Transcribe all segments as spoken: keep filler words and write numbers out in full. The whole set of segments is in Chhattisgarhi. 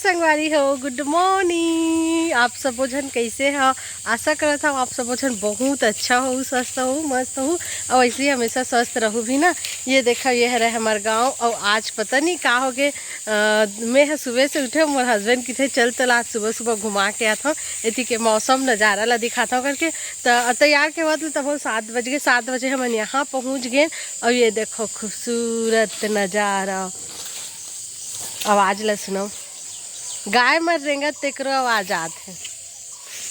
संगवारी हो, गुड मॉर्निंग। आप सबो झन कैसे हो? आशा करत हूँ आप सबो झन बहुत अच्छा हो, स्वस्थ हो, मस्त हो, और ऐसे ही हमेशा स्वस्थ रहू भी ना। ये देखा, ये हरे हमार गांव। और आज पता नहीं का हो गए, अ, मैं ह सुबह से उठे, मोर हस्बैंड किथे चल तला आज सुबह सुबह घुमा के आत हूँ, एती के मौसम नज़ारा ला दिखात हूँ करके। त तैयार के बाद तब सात बज गए, सात बजे हमन यहाँ पहुँच गए। और ये देखो खूबसूरत नज़ारा, आवाज ला सुनो, गाय मन रेंगत तेकरो आवाज आत हे।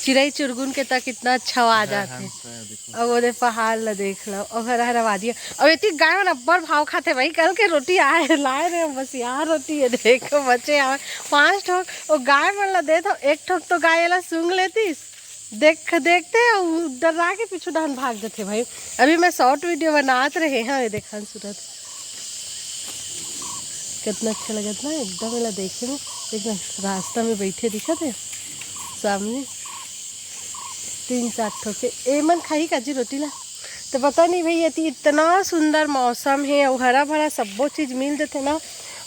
चिरई चुरगुन के तक इतना अच्छा आवाज आत हे। और ओदे पहाड़ ला देख लो, और हरा हरा वादी हे। और एती गाय मन अब्बड़ भाव खाथे भाई, कल के रोटी आए लाए रहे हम, बस यार रोटी ये देखो बचे आवे पांच ठोक। वो गाय मन ला देत हो, एक ठोक तो गाय ला सूंघ लेतीस, देख देखते अउ डरा के पीछू डाहन भाग जथे भाई। अभी मैं शॉर्ट वीडियो बनात रहे हाँ, ये देखन सूरत कितना अच्छा लगत ना एकदम, एला देखे में। एकदम रास्ता में बैठे दिखत हे सामने तीन चार ठो के। एमन खाही काजी रोटी ला? तो पता नहीं भाई, एती इतना सुंदर मौसम हे और हरा भरा सब्बो चीज मिल जथे ना।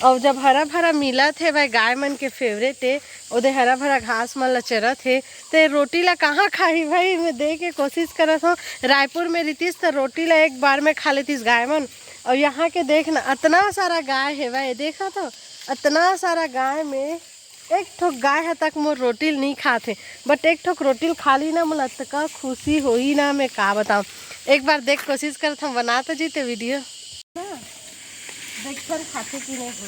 और जब हरा भरा मिलत हे भाई, गाय मन के फेवरेट हे, ओदे हरा भरा घास मन ला चरत हे, ते रोटी ला कहाँ खाही भाई? मैं दे के कोशिश करत हूँ। रायपुर में रितिस त रोटी ला एक बार में खा लेतिस गाय मन। और यहाँ के देख ना, अतना सारा गाय हे भाई, देखा तो अतना सारा गाय में एक ठोक गाय ह तक मोर रोटी ल नहीं खात हे, बट एक ठोक रोटी ल खा ली ना, मोला अतका खुशी होई ना, मैं का बताऊँ। एक बार देख कोशिश करत हम, बनात जी ते वीडियो। देखथन खाथे कि नहीं हो।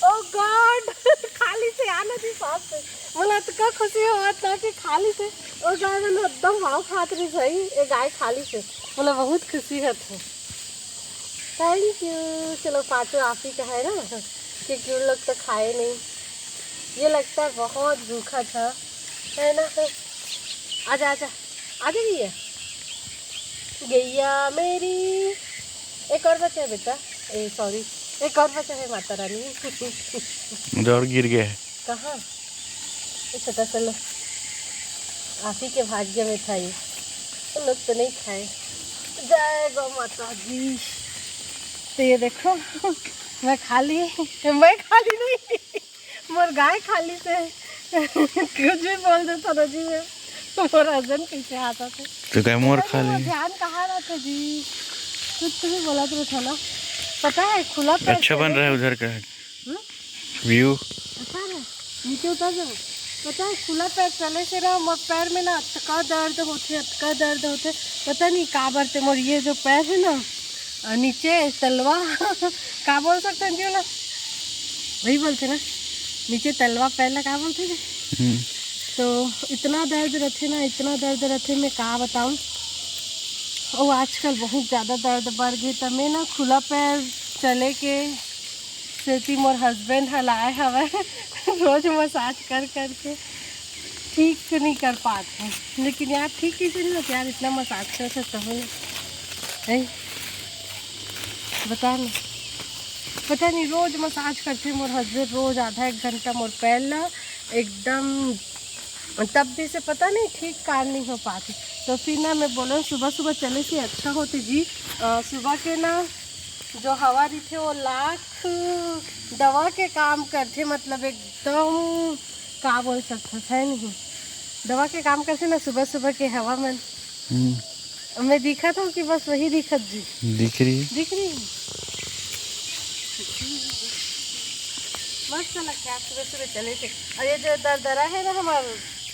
ओ गॉड, खाली से आना जी साथ से। मोला अतका खुशी होवत ना कि खाली से। ओ गाय मन एकदम भाव खात रही सही, ए गाय खाली से। मोला बहुत खुशी होत हे। Thank you. चलो पाँचों आप ही का है ना, क्योंकि उन लोग तो खाए नहीं। ये लगता है बहुत भूखा था, है ना? आजा, आजा, आजा गैया, गैया मेरी। एक और बचा है बेटा, ए सॉरी, एक और बचा है माता रानी। उधर गिर गए। कहाँ? ये छोटा सा लो, आप ही के भाग्य में था ये। तो लोग तो नहीं खाए। जय गौ माता जी। तो ये देखो, मैं खाली, मैं खाली नहीं, मोर गाय खाली से। कुछ भी बोल देता ना जी, मैं, मोर हस्बैंड कैसे आता थे। तो क्या मोर पता नहीं, खाली? वो ध्यान कहाँ रहता जी, कुछ भी बोला तो था ना। पता है, खुला पैर अच्छा बन चले रहा है उधर का। हम्म? व्यू। पता है, नीचे उतर जाओ। पता है, खुला पैर चले से ना, मोर पैर में ना अतका दर्द होथे, अतका दर्द होथे, पता नहीं का बर ते। मोर ये जो पैर है ना, अ, नीचे तलवा, का बोल सकते हैं जी ओला? वही बोलते ना, नीचे तलवा पैर ला का बोलते हैं? हम्म। तो इतना दर्द रहते ना, इतना दर्द रहते, मैं का बताऊँ। और आजकल बहुत ज़्यादा दर्द बढ़ गई, तो मैं ना खुला पैर चले के सेती मोर हस्बैंड ह लाए हवय। रोज मसाज कर कर के ठीक नहीं कर पात हूँ, लेकिन यार ठीक कैसे नहीं होता यार, इतना मसाज करत है तब नहीं। बता नहीं, पता नहीं, रोज मसाज करते मोर हस्बैंड, रोज आधा एक घंटा मोर पैर ला एकदम, तब भी से पता नहीं ठीक कार नहीं हो पाती। तो फिर ना मैं बोला सुबह सुबह चले से अच्छा होते जी। अ, सुबह के ना जो हवा रहिथे वो लाख दवा के काम करथे, मतलब एकदम का बोल सकथस, है नहीं? दवा के काम करथे ना सुबह सुबह के हवा मन। हम्म। मैं दिखत हूँ कि बस वही दिखत जी। दिख रही है। दिख रही है। मस्त लगता है सुबह सुबह चले थे। और ये जो दरदरा है ना हमार,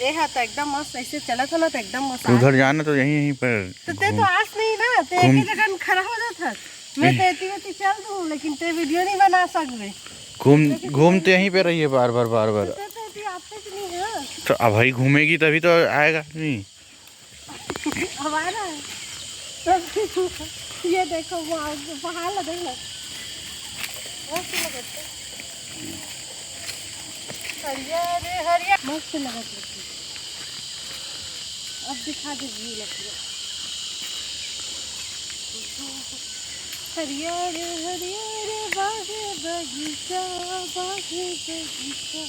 ये हा तो एकदम मस्त ऐसे चलत हो ना तो एकदम मस्त। उधर जाना तो यहीं, यहीं पर तो ते तो घूम- आस नहीं ना, ते एक ही जगह खड़ा हो जाता। मैं तो एती वेती चल दूँ, लेकिन ते वीडियो नहीं बना सकबे। घूम घूमते यहीं पे रहिए बार बार बार बार। ते तो एती आते भी नहीं है। तो अब भाई घूमेगी तभी तो आएगा नहीं। हमारा है। ये देखो, वो पहाड़ ला देख लो। मस्त लगत है। हरियर हरियर मस्त लगत है। अब दिखा दे व्यू लग। हरियर हरियर बाग बगीचा, बाग बगीचा।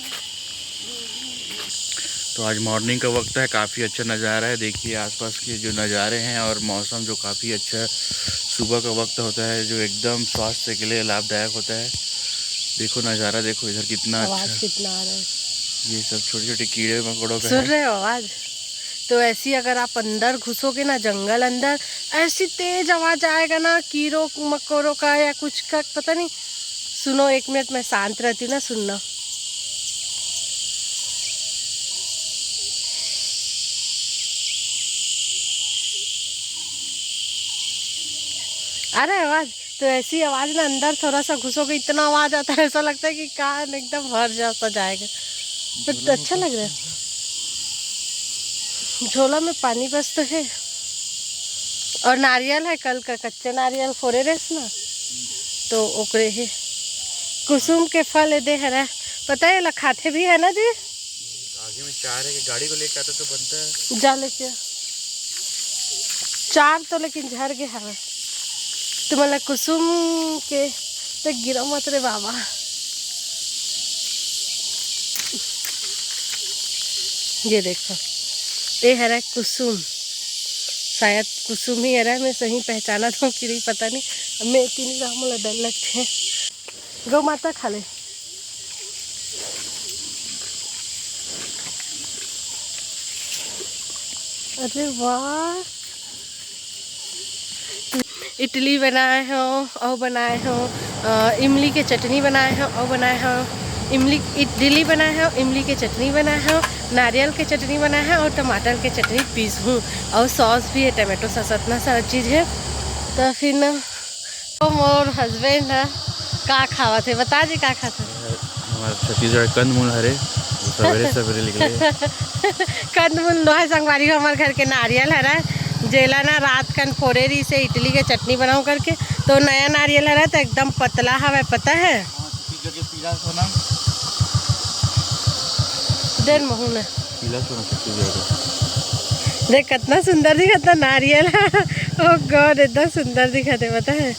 तो आज मॉर्निंग का वक्त है, काफ़ी अच्छा नज़ारा है। देखिए आसपास के जो नज़ारे हैं और मौसम जो काफ़ी अच्छा सुबह का वक्त होता है, जो एकदम स्वास्थ्य के लिए लाभदायक होता है। देखो नज़ारा, देखो इधर कितना आवाज अच्छा। कितना आ रहा है। ये सब छोटे छोटे कीड़े मकोड़ों का सुन है। रहे हो आवाज? तो ऐसी अगर आप अंदर घुसोगे ना, जंगल अंदर, ऐसी तेज आवाज आएगा ना, कीड़ों मकोड़ों का या कुछ का, पता नहीं। सुनो, एक मिनट, मैं शांत रहती हूँ ना, सुनना। आ रहा है आवाज? तो ऐसी आवाज ना, अंदर थोड़ा सा घुसोगे, इतना आवाज आता है, ऐसा लगता है कि कान एकदम भर जैसा जाएगा। बट अच्छा लग रहा है। झोला में पानी बस तो है। और नारियल है, कल का कच्चे नारियल फोड़े रेस ना, तो ओकरे है। कुसुम के फल ए दे हरा, पता है, ला खाथे भी है ना जी। आगे में चार है कि गाड़ी को लेके आता तो बनता है। जा लेके आ। चार तो लेकिन झर गए हवे। तुम्हारा कुसुम के तो गिरा मत रे बाबा। ये देखो, ये हरा कुसुम, शायद कुसुम ही हरा। मैं सही पहचाना था कि नहीं, पता नहीं। मैं इतनी राम ला डर लगते हैं। गौ माता खा ले। अरे वाह, इडली बनाए हो और बनाए हो, अ, इमली के चटनी बनाए हो और बनाए हो, इमली इडली बनाए हो, इमली के चटनी बनाए हो, नारियल के चटनी बनाए हो और टमाटर के चटनी पीस हूँ, और सॉस भी है, टमाटो सॉस, इतना सारा चीज़ है। तो फिर ना, तो मोर हस्बैंड है, का खावत है, बता जी का खात है। हमारा छत्तीसगढ़ कंदमूल हरे, वो सवेरे सवेरे निकले। कंदमूल नोहे संगवारी हो, हमारे घर के नारियल हरा, जेला ना रात कन फोड़े रही से इडली के चटनी बनाओ करके, तो नया नारियल हरा तो एकदम पतला हवे, पता है। हाँ, छत्तीसगढ़ के पीला सोना। देर महू ना। पीला सोना छत्तीसगढ़ का। देख कितना सुंदर दिखता नारियल। ओ गॉड, इतना सुंदर दिखत है, पता है,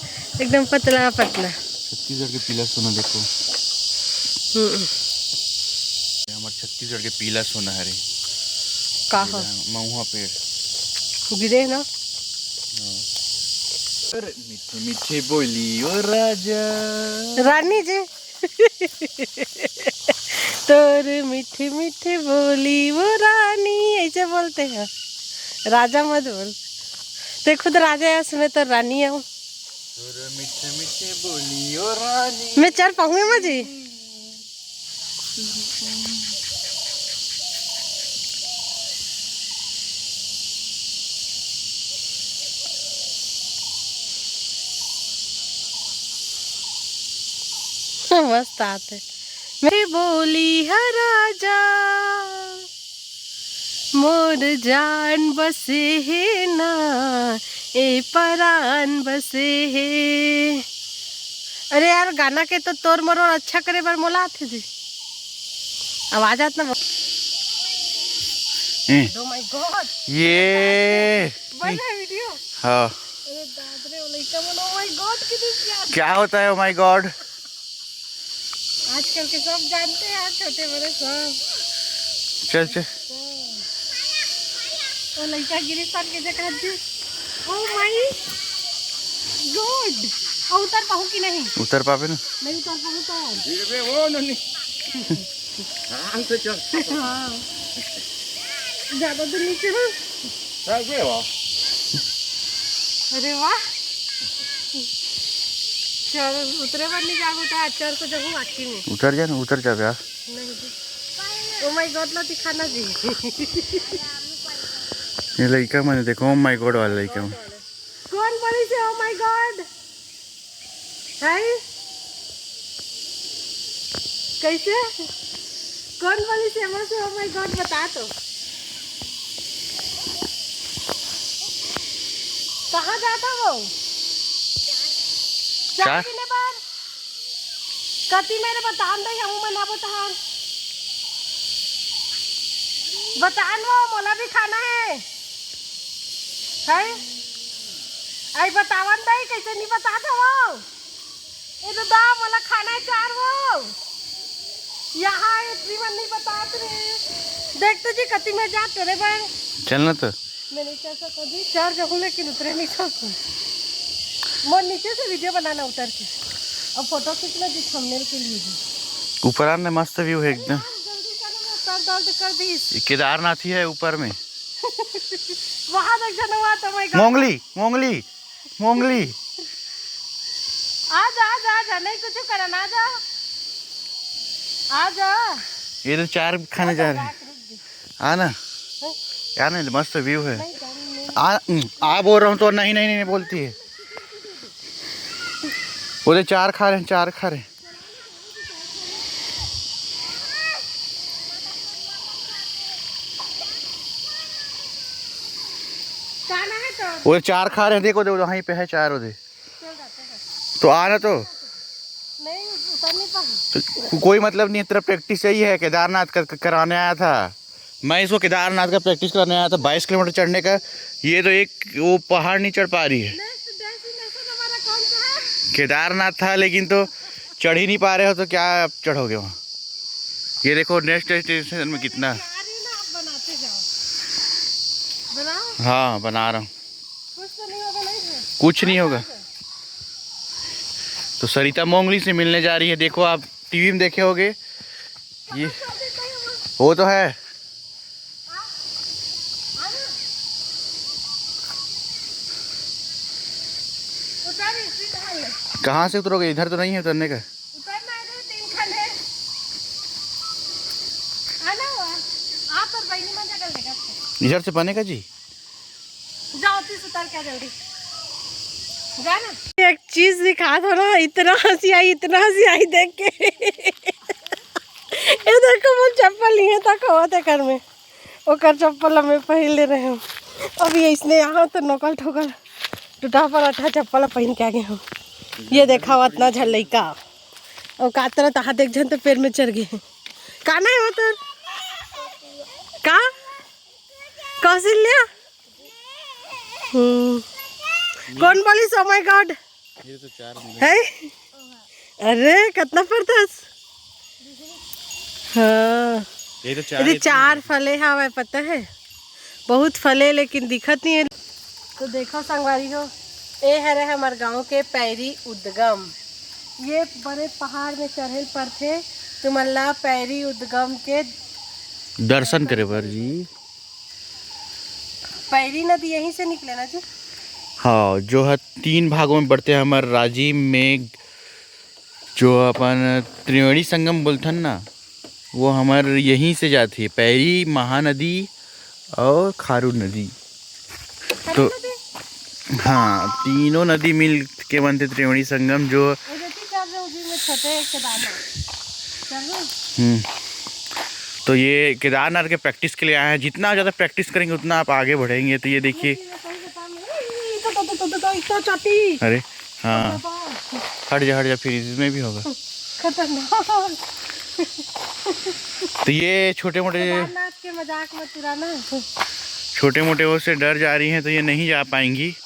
एकदम पतला पतला। छत्तीसगढ़ के पीला सोना देखो। हम्म। ये हमारे छत्तीसगढ़ के पीला सोना हरे। का हो? पीला महुआ पेड़। गिरे ना। हाँ। अरे मीठे मीठे बोली ओ राजा। रानी जी। तोर मीठे मीठे बोली वो रानी, ऐसे बोलते हैं। राजा मत बोल, ते खुद राजा है, मैं तो रानी हूँ। तोर मीठे मीठे बोली ओ रानी। मैं चल पाऊंगी माँ जी। मस्त आते। मेरी बोली हा राजा, मोर जान बसे हे ना, ए परान बसे हे। अरे यार, गाना के तो तोर मरोर अच्छा करे बर मोला आथे जी। आवाज आत ना। ए। Oh my God। ये। बन रहा है वीडियो? हाँ। अरे दादा रे, ओ लइका मन, oh my God, कितनी प्यारी। क्या होता है, oh my God? आजकल के सब जानते हैं यार, छोटे बड़े सब। चल, चल। ओ लइका गिरी सर के जगह दी। Oh my God। और उतर पाहूँ कि नहीं? उतर पाबे ना। नहीं उतर पाहूँ तो। धीरे वो ननी। आराम से चल। हाँ। ज्यादा दूर नीचे ना। चल गए वो। अरे वाह। चल, उतरे बर नहीं जाबो तो चल को जबू आखी में। उतर जा ना, उतर जा यार। नहीं जी। Oh my God, ला दिखाना जी। ये लइका मन देखो, oh my God वाला लइका मन। कौन बोली से oh my God? हैं? कैसे? कौन बोली से हमर से oh my God बता तो। कहाँ जाता वो? चाय चाय? पीने पर? कति मेरे बतान दे, हम मना बतान। बतान वो, मोला भी खाना है। है? आई बतावन दे, कैसे नहीं बता दो वो? ए तो दा, मोला खाना है चार वो। यहाँ ये जीवन नहीं बतात रहे। देखते जी कति में जा तेरे बार। चलना तो। मैं नहीं चढ़ सकता जी, चढ़ जाऊँ लेकिन उतरे नहीं सकूँ। मैं नीचे से वीडियो बनाना उतर के, अब फोटो खींचना जी थंबनेल के लिए भी। ऊपर आने मस्त व्यू है एकदम। जल्दी चलो, मैं सर दर्द कर दी। ये केदारनाथ ही है ऊपर में। वहाँ देख जाना हुआ तो मैं मोंगली, मोंगली, मोंगली। आ जा, आ जा, आ जा, नहीं कुछ करना, आ जा। आ जा। ये तो चार खाने जा रहे हैं। आ ना। यार नहीं, मस्त व्यू है। आ, हम्म, आ बोल रहा हूँ तो नहीं, नहीं, नहीं, नहीं बोलती है। बोले चार खा रहे हैं, चार खा रहे हैं। वो चार खा रहे हैं, देखो, देखो, वहीं पे है चार उधर। तो आ ना तो। नहीं, उतर नहीं पाऊंगी। तो को-, कोई मतलब नहीं, तेरा प्रैक्टिस यही है, केदारनाथ का क-, कराने आया था मैं, इसको केदारनाथ का प्रैक्टिस कराने आया था, बाईस किलोमीटर चढ़ने का। ये तो एक वो पहाड़ नहीं चढ़ पा रही है। नेक्स्ट डेस्टिनेशन हमारा कौन सा है? केदारनाथ था, लेकिन तो चढ़ ही नहीं पा रहे हो तो क्या चढ़ोगे वहाँ? ये देखो नेक्स्ट डेस्टिनेशन में कितना। तैयारी ना आप बनाते जाओ। बनाओ। हाँ, बना रहा हूँ। कुछ तो नहीं होगा, नहीं है? कुछ नहीं होगा। तो सरिता मोंगली से मिलने जा रही है। देखो, आप टीवी में देखे होगे, ये वो तो है। कहाँ से उतरोगे? इधर तो नहीं है उतरने का। इधर से बनेगा जी। जाओ, तीस उतार के आ जल्दी। जा ना। एक चीज दिखा दो ना, इतना हंसी आई, इतना हंसी आई देख के। ये देखो, वो चप्पल नहीं है, तक होते घर में। ओकर चप्पल मैं पहन ले रहे हूँ। अभी इसने यहाँ तो नकल ठोकल टूटा पराठा चप्पल पहन के आ गए हूँ। ये देखा हुआ इतना झल्लैका। और का तरह तहा देख जन तो पैर में चढ़ गए। का ना है वो तो? का? कौशल्या? हम्म। कौन बोली, "Oh my God"? ये तो चार मिनट। है? अरे, कितना पड़ता है? हाँ। ये तो चार, ये तो ये तीन चार है। फले हवे, पता है? बहुत फले, लेकिन दिखत नहीं है। तो देखो संगवारी हो, ए हरे हमर गांव के पैरी उद्गम। ये बड़े पहाड़ में चढ़े ल पड़थे, तुमन ला पैरी उद्गम के दर्शन करे बर जी। पैरी नदी यहीं से निकले ना जी? हाँ, जो है तीन भागों में बढ़ते हैं हमर राजिम में, जो अपन त्रिवेणी संगम बोलथन ना, वो हमर यहीं से जाती है, पैरी, महानदी और खारू नदी। तो हाँ, तीनों नदी मिल के बनते त्रिवेणी संगम, जो हम्म। तो ये केदारनाथ के प्रैक्टिस के लिए आए हैं। जितना ज़्यादा प्रैक्टिस करेंगे, उतना आप आगे बढ़ेंगे। तो ये देखिए। अरे हाँ, हट जा, हट जा, फिर इसमें भी होगा। खतरनाक। तो ये छोटे मोटे, केदारनाथ के मजाक मत उड़ाना। छोटे मोटे वो से डर जा रही हैं, तो ये नहीं जा पाएंगी,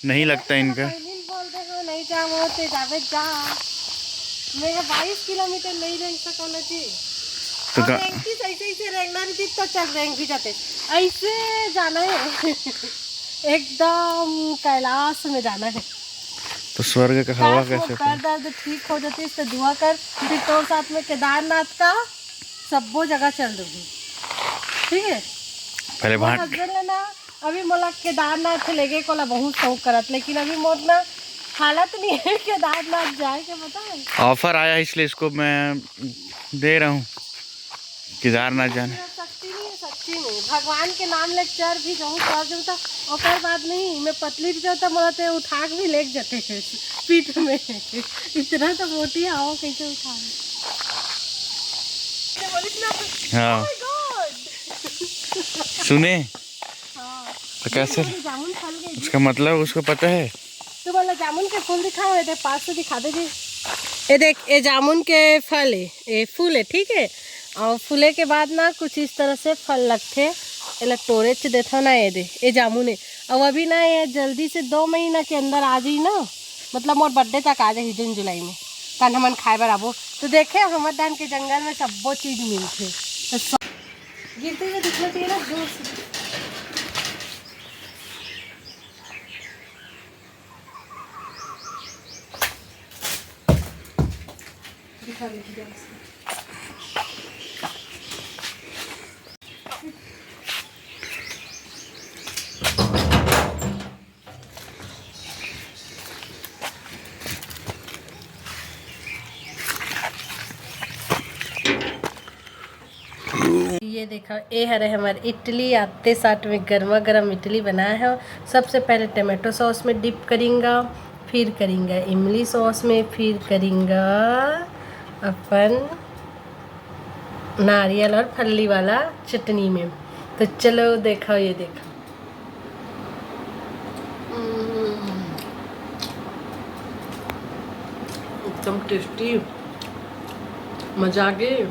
नहीं लगता इनका। पहले ही बोल दे हो, नहीं जाओ, ते जावे जा। मैं बाईस किलोमीटर नहीं रेंग सको ना जी। तो और का- रेंगती सही सही से रेंगना नहीं, तो चल रेंग भी जाते। ऐसे जाना है। एकदम कैलाश में जाना है। तो स्वर्ग का हवा कैसे? दर्द ठीक हो जाती, इससे दुआ कर। फिर तोर साथ में केदारनाथ का सब्बो जगह चल दूंगी, ठीक है? पहले भाट- हस्बैंड लेना, अभी मोला केदारनाथ लेगे कोला बहुत शौक करत, लेकिन अभी मोर ना हालत नहीं है केदारनाथ जाए के, पता है। ऑफर आया है, इसलिए इसको मैं दे रहा हूँ केदारनाथ जाने। शक्ति नहीं है, सच्ची में। भगवान के नाम ले चढ़ भी जाऊँ, चढ़ जाऊँ तो ओकर बाद नहीं, मैं पतली भी जाऊँ तो मोला ते उठा के भी लेके जाते हैं पीठ में। इतना तो मोटी आओ, कैसे उठा? हाँ। सुने? हाँ। तो कैसे? जामुन फल गए। उसका मतलब उसको पता है। तू बोला जामुन के फूल दिखाओ, ये देख, पास से दिखा दे जी। ये देख, ये जामुन के फल है, ये फूल है, ठीक है। और फूले के बाद ना कुछ इस तरह से फल लगते, एला टोरे च देखो ना, ये दे, ये जामुन है। और अभी ना ये जल्दी से दो महीना के अंदर आ जाई ना, मतलब मोर बर्थडे तक आ जाई जून जुलाई में, तन हमन खाए बर आबो। तो देखे, हमर डाहर के जंगल में सब्बो चीज मिलथे। तो स-, गिरते हुए दिखना चाहिए ना, दूर से। दिखा दीजिए। ये देखा, ये हरे हमर इडली। आते साथ में गर्मा गर्म इडली बनाए हव। सबसे पहले टमाटो सॉस में डिप करिंगा, फिर करिंगा इमली सॉस में, फिर करिंगा अपन नारियल और फल्ली वाला चटनी में। तो चलो देखा, ये देखा, हम्म, एकदम टेस्टी, मजा आ गए।